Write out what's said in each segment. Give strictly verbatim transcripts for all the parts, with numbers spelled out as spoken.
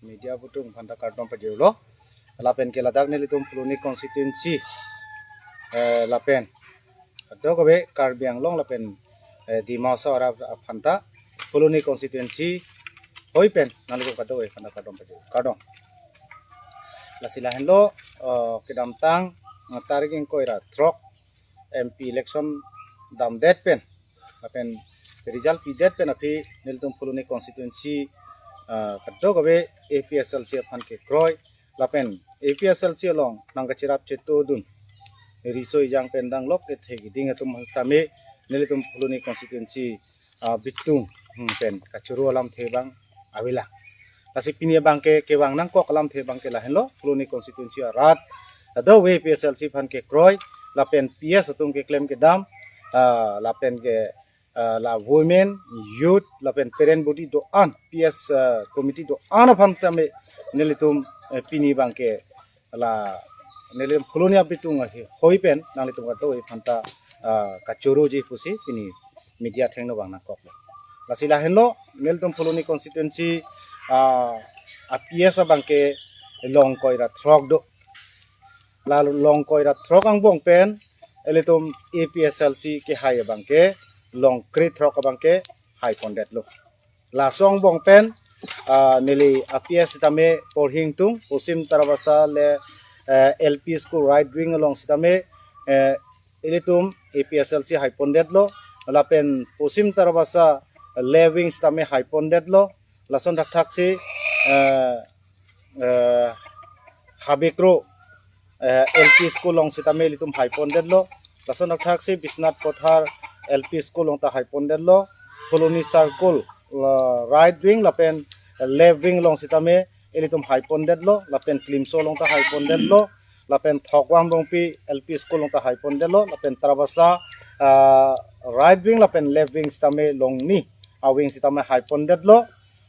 Media abutung aphanta kardom pajirlo. Lapen ke ladak nelitum Phuloni constituency, eh, lapen kadokave Karbi Anglong lapen, eh, Dima Hasao arat aphanta Phuloni constituency hoi pen nanglitum kadokave aphanta kardom pajir. Kardom. Lasi lahenlo, eh, kedamtang, eh, tarik ingkoi ra throk M P election damdet pen lapen result pidet pen aphi nelitum Phuloni constituency, eh, kadokave A P H L C aphan kekroi lapen A P H L C along nangkachirap chetodun riso ejang pen danglok kethe keding atum aphan sitame nelitum Phuloni constituency, ah, abitung, hmm, pen kachoro alamthe abang avelang. Lasi pini abangke kevang nangkok alamthe abangke lahenlo, Phuloni constituency arat kadokave A P H L C aphan kekroi lapen P S atum keklem kedam, ah, lapen ke, ah, la women, youth lapen parent body do-an, P S, ah, committee do-an aphan tame nelitum, eh, pini abangke la nelitum Phuloni abitung ahi hoi pen nanglitum kadokave aphanta, ah, kachoroji pusi pini media athengno vang nangkoklo. Lasi lahenlo, nelitum Phuloni constituency, ah, a P S abangke long ingkoi ra throk do. La long ingkoi ra throk angbong pen ilitum A P H L C kehai abangke long krethrok abangke haipondetlo. Laso angbong pen, ah, neli a P S sitame porhi ingtung, Posim Tarabasa le, eh, L P school right wing along sitame, eh, ilitum A P H L C haipondetlo, lapen Posim Tarabasa left wing sitame haipondetlo, lason thakthaksi, eh, eh, Habikro, eh, L P school along sitame ilitum haipondetlo. Lason thakthaksi Biswanath Pothar L P school along ta haipondetlo. Phuloni circle, la, right wing lapen left wing along sitame ilitum haipondetlo. Lapen Klimso along ta haipondetlo. Lapen Thokvang Rongpi L P school along ta haipondetlo. Lapen Tarabasa, ah, right wing lapen left wing sitame longni a wing sitame haipondetlo.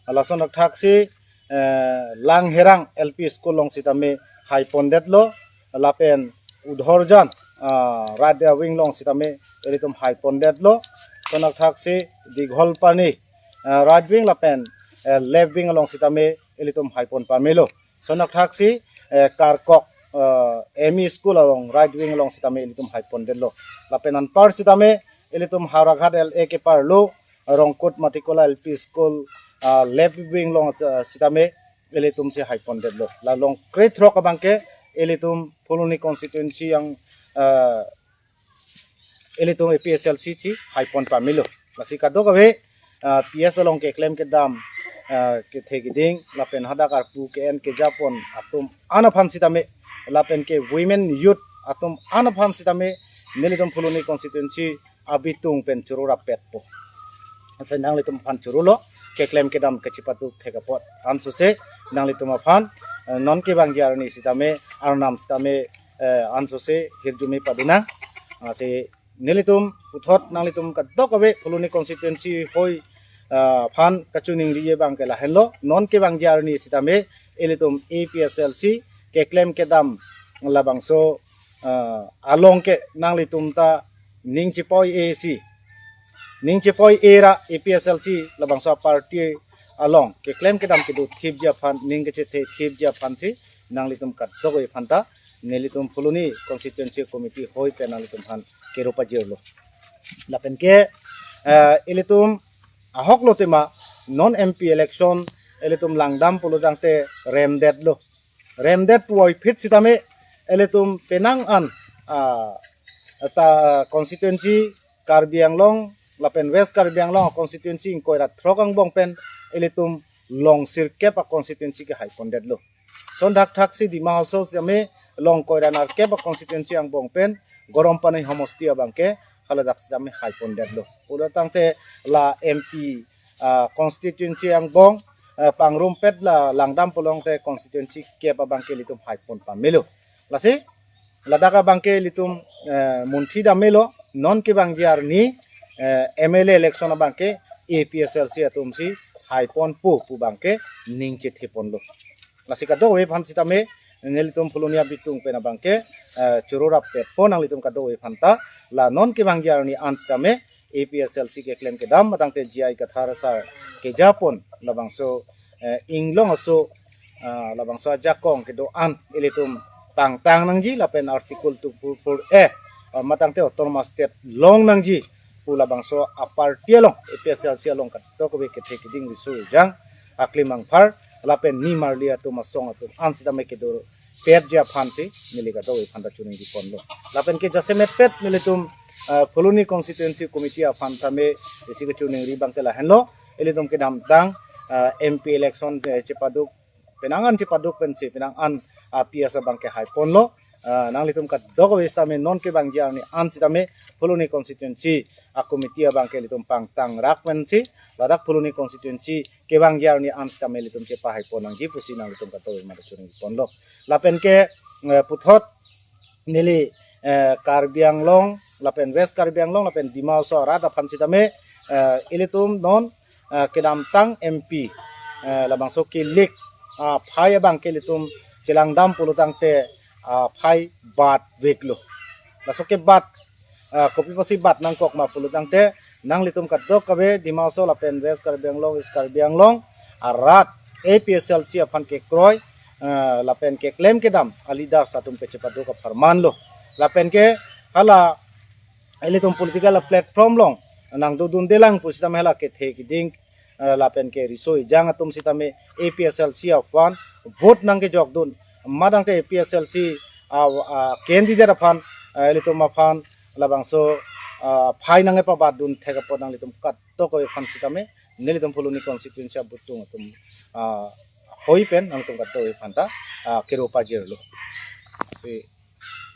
Lason thakthaksi, eh, Langherang L P school along sitame haipondetlo, lapen Udhorjan, ah, right wing along sitame ilitum haipondetlo. Lason thakthaksi Digholpani, ah, right wing lapen, eh, left wing along sitame ilitum haipon pamelo. Lason thakthaksi, eh, Karkok, eh, M E school along right wing along sitame ilitum haipondetlo. Lapen anpar sitame ilitum Howraghat L A keparlo Rongkut Matikola L P school, ah, left wing along, ah, sitame ilitum si haipondetlo. La long krethrok abangke ilitum Phuloni constituency yang, ah, ilitum A P H L C si haipon pamelo. Lasi kadokave, ah, P S along keklem kedam, ah, kethe keding lapen hadak arpu ke-en kejapon atum an aphan sitame lapen ke women youth atum an aphan sitame nelitum Phuloni constituency abitung pen choro rapetpo. Lasi nanglitum aphan chorolo, keklem kedam kachipaduk thek apot. Ansose nanglitum aphan, eh, non kevangji arni sitame, arnam sitame, eh, ansose hirjume padunang. Lasi nelitum puthot nanglitum kadokave Phuloni constituency hoi, eh, aphan kachiningri abangke lahenlo, non kevangji arni sitame ilitum A P H L C keklem kedam labangso, ah, along ke nanglitum ta ning chepoi-e si, ning chepoi-e ra A P H L C labangso party along keklem kedam kedo thipji aphan, ning kechethe thipji aphan si nanglitum kadokave aphanta nelitum Phuloni constituency committee hoi pen nanglitum aphan kero pajirlo. Lapen ke, eh, ilitum ahok lo tema non M P election ilitum langdam pulo tangte remdetlo. Remdet puvoiphit sitame ilitum penang an, ah, ta constituency Karbi Anglong lapen West Karbi Anglong constituency ingkoi ra throk angbong pen ilitum long sirkep a constituency ke haipondetlo. Lason thakthaksi Dima Hasao sitame long ingkoi ra nerkep a constituency angbong pen Garampani homosti abangke haladak sitame haipondetlo. Pulo tangte la M P, ah, constituency angbong, ah, pangrumpet la langdam pulo tangte constituency kep abangke ilitum haipon pamelo. Lasi ladak abangke ilitum, eh, munthi damelo, non kevangji arni, eh, M L A election abangke A P H L C atum si haiponpo pu abangke ning chetheponlo. Lasi kadokave aphan sitame nelitum Phuloni abitung pen abangke, eh, choro rapetpo nanglitum kadokave aphanta, la non kevangji arni an sitame A P H L C keklem kedam tangte J I Kathar sar kejapon labangso, eh, inglong aso, ah, labangso ajakong kedo-an ilitum pangtang nangji lapen Article two four four A, ah, matangte Autonomous State long nangji pu labangso aparty along, A P H L C along kadokave kethe kiding riso ejang aklimangphar lapen nimarli atum asong atum an sitame kedo petji aphansi neli kadokave aphanta choningri ponlo. Lapen ke jasemet pet nelitum, ah, Phuloni Constituency Committee aphan tame isi kechoningri abangke lahenlo. Ilitum kedamtang, ah, M P election, eh, chepaduk, penang an chepaduk pensi penang an, ah, P S abangke hai ponlo. Ah, nanglitum kadokave sitame non kevangji arni an sitame Phuloni Constituency a-committee abangke ilitum pangtang rak pensi ladak Phuloni Constituency kevangji arni an sitame ilitum chepahai pon nangji pusi nanglitum kadokave aphanta choningri ponlo. Lapen ke, eh, puthot neli, eh, Karbi Anglong lapen West Karbi Anglong lapen Dima Hasao arat aphan sitame, eh, ilitum non, eh, kedamtang M P, eh, labangso kilik, ah, phai abangke ilitum chelangdam pulotangte, ah, phai bat veklo. Laso ke bat, ah, kopi pusi bat nangkok ma pulotangte nanglitum kadokave Dima Hasao lapen West Karbi Anglong, East Karbi Anglong arat A P H L C aphan kekroi, ah, lapen keklem kedam a-leaders atum kachepaduk apharman lo. Lapen ke hala ilitum political platform along nangdodundelang pusitame hala kethe kiding, eh, lapen ke riso ejang atum sitame A P H L C aphan vote nangkejokdun, matangte A P H L C a, a candidate aphan, eh, ilitum aphan labangso, ah, phai nangkepabatdun thek apot nanglitum kadokave aphan sitame nelitum Phuloni Constituency abutung atum, ah, hoi pen nanglitum kadokave aphanta, ah, kero pajirlo. Si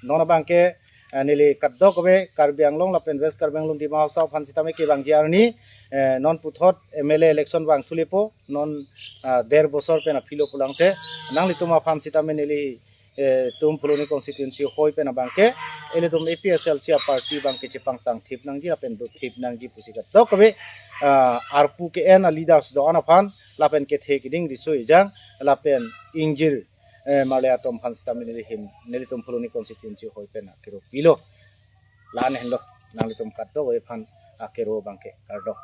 non abangke, eh, neli kadokave Karbi Anglong lapen West Karbi Anglong Dima Hasao aphan sitame kevangji arni, eh, non puthot M L A election vangthulepo, non, ah, der bosor pen aphilo pulangte nanglitum aphan sitame neli, eh, tum Phuloni Constituency hoi pen abangke ilitum A P H L C a-party abangke chepangtang thip nangji lapen do thip nangji pusi kadokave, ah, arpu ke-en a-leaders do-an aphan lapen kethe kiding riso ejang lapen ingjir, eh, marli atum aphan sitame neli hin nelitum Phuloni Constituency hoi pen akero pilo. La-an henlo, nanglitum kadokave aphan akero abangke, kardom.